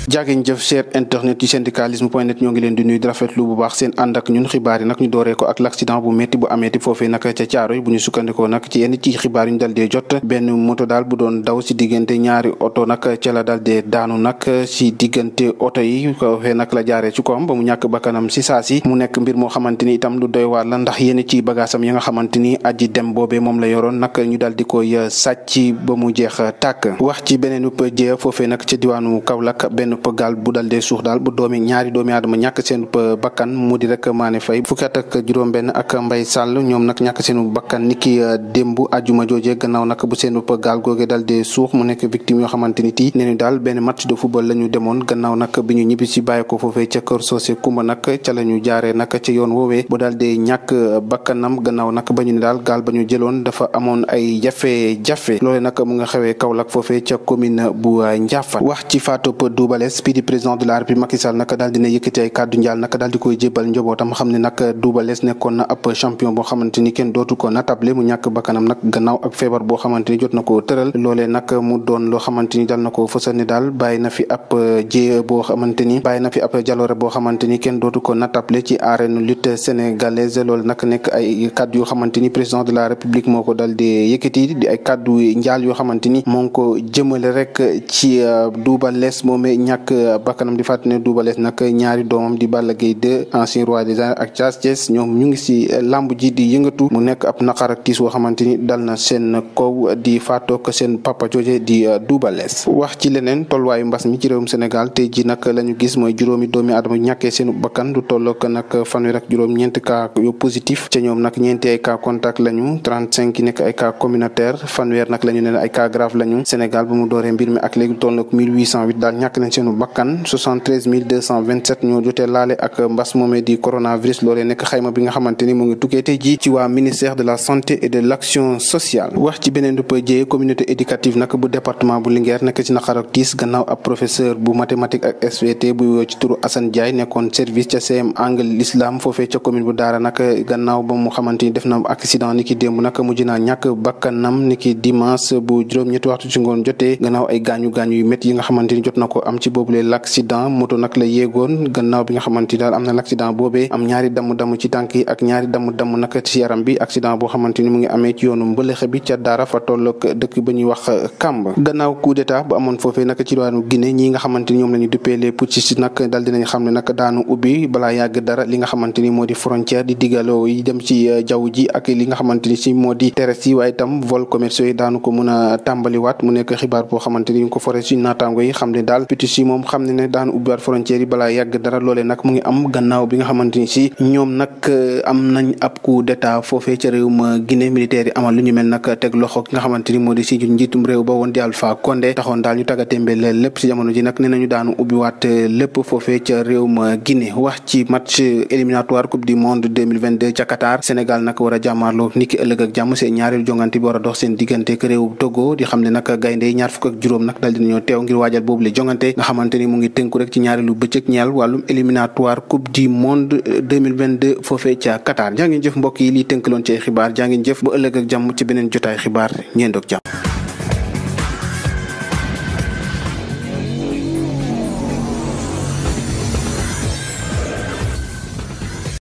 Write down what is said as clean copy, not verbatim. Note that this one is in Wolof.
jaageen jëf cher internet yu syndicalisme.net ñoo ngi leen di nuyu di rafetlu bu baax seen ànd ak ñun xibaar yi nag ñu dooree ko ak l'accident bu métti bu ameeti foofee nag ca Caaroy bu ñu sukkandikoo nag ci yenn ci xibaar yu ñu dal dee jot benn moto daal bu doon daw si diggante ñaari oto nag ca la dal dee daanu nag si diggante oto yi foofee nag la jaaree ci koom ba mu ñàkk bakkanam si saa si mu nekk mbir moo xamante ni itam lu doy waar la ndax yenn ci bagaasam yi nga xamante ni aji dem boobee moom la yoroon nag ñu dal di koy sàcc ba mu jeex tàkk wax ci beneen jee foofee nag ca diwaanu Kaolack benn gaal bu dal dee suux daal bu ñaari doomi aadama ñàkk seen bakkan mu di rek Mané Faye fukki at ak juróom-benn ak Mbaye Sall ñoom nag ñàkk seen bakkan niki démb ajuma jooje gannaaw nag bu seen gaal googe dal dee suux mu nekk victime yoo xamante ni tii nee ñu daal benn match de football la ñu demoon gannaaw nag bi ñu ñibbi si bàyyi ko foofee ca kër Socé Kumba nag ca la ñu jaaree nag ca yoon woowee bu dal dee ñàkk bakkanam gannaaw nag ba ñu ne daal gaal ba ñu jëloon dafa amoon ay jafe-jafe loole nag mu nga xewee Kaolack foofee ca commune bu Ndiaffate wax ci faatu Double Less di président de la République Macky Sall nag daal dina yëkkati ay kàddu njaal nag daal di koy jébal njabootam xam ne nag Double Less nekkoon na ab champion boo xamante ni kenn dootu ko natable mu ñàkk bakkanam nag gannaaw ak feebar boo xamante ni jot na ko tëral loolee nag mu doon loo xamante ni dal na ko fësal ni daal bàyyi na fi ab boo xamante ni bàyyi na fi ab jaloore boo xamante ni kenn dootu ko natable ci arène lutte sénégalaise loolu nag nekk ay kàddu yoo xamante ni président de la République moo ko dal di yëkkati di ay kàddu njaal yoo xamante ni moo ngi ko jëmale rek ci Double Less moomee ñàkk bakkanam di fàttali ne Double Less nag ñaari doomam di Balla Gaye 2 ancien roi des arènes ak Thiass Thiès ñoom ñu ngi si lamb ji di yëngatu mu nekk ab naqar ak tiis woo xamante ni dal na seen kaw di faatoog seen papa jooje di Double Less wax ci leneen tolluwaayu mbas mi ci réewum Sénégal tey ji nag la ñu gis mooy juróomi doomi adama ñàkkee seen bakkan du tollook nag fanweer ak juróom ñeenti cas yu positif ca ñoom nag ñeenti ay cas contact lañu 35 yi nekk ay cas communautaire fanweer nag la ñu ne ay cas grave lañu Sénégal bu mu dooree mbir mi ak léegi tollook 1808 daal ñàkk nañ seenu bakkan 73 227 ñoo jotee laale ak mbas moomee di coronavirus loolee nekk xayma bi nga xamante ni mu ngi tukkee tey ji ci waa ministère de la santé et de l'action sociale wax ci beneen dupa jëye communauté éducative nag bu département bu Linguère nekk ci naqar ak tiis gannaaw ab professeur bu mathématique ak SVT bu ci turu Assane Ndiaye nekkoon service ca CM angle l'islam foofee ca commune bu Daara nag gannaaw ba mu xamante ni def na accident niki démb nag mujj naa ñàkk bakkanam niki dimanche bu juróom-ñetti waxtu ci ngoon jotee gannaaw ay gaañu-gaañu yu métti yi nga xamante ni jot na ko am ci boobule l'accident moto nag la yéegoon gannaaw bi nga xamante ni daal am na l'accident boobee am ñaari damm-damm ci tànk yi ak ñaari damm-damm nag ci yaram bi accident boo xamante ni mu ngi amee ci yoonu mbëlëxe bi ca Daara fa tolloog dëkk ba ñuy wax Kamb gannaaw coup d'état bu amoon foofee nag ci diwaanu Guinée ñi nga xamante ni ñoom la ñu duppee les putschistes nag daal dinañ xam ne nag daanu ubbi balaa yàgg dara li nga xamante ni moo di frontière di digaloo yi dem ci jaww ji ak li nga xamante ni si moo di terrestre yi waaye itam vol commerciaux yi daanu ko mën a tàmbaliwaat mu nekk xibaar boo xamante ni ñu ko foree suñu naataango yi xam ne daal putschistes yi moom xam ne daan ubbiwaat frontière yi balaa yàgg dara loolee nag mu ngi am gannaaw bi nga xamante ni si ñoom nag am nañ ab coup d'état foofee ca réewum Guinée militaire yi amal lu ñu mel nag teg loxo ki nga xamante ni moo di si njiitum réew ba woon di Alpha Condé taxoon daal ñu tàggatémbe lépp si jamono ji nag nee nañu daanu ubbiwaat lépp foofee ca réewum Guinée wax ci match éliminatoire coupe du monde 2022 ca Qatar Sénégal nag war a jàmmaarloo niki ëllëg ak jàmm seen ñaareelu jongante bi war a dox seen diggante ak réew Togo di xam ne nag gaynde ñaar fukk ak juróom nag daal dinañoo teew ngir waajal boobu le jongante nga xamante ni mu ngi tënku rek ci ñaareelu bëccëg ñeel wàllum éliminatoire coupe du monde 2022 foofee ca Qatar jaa ngeen jëf mbokk yi lii tënkaloon ci ay xibaar jaa ngeen jëf ba ëllëg ak jàmm ci beneen jotaay xibaar ñeen doog jàmm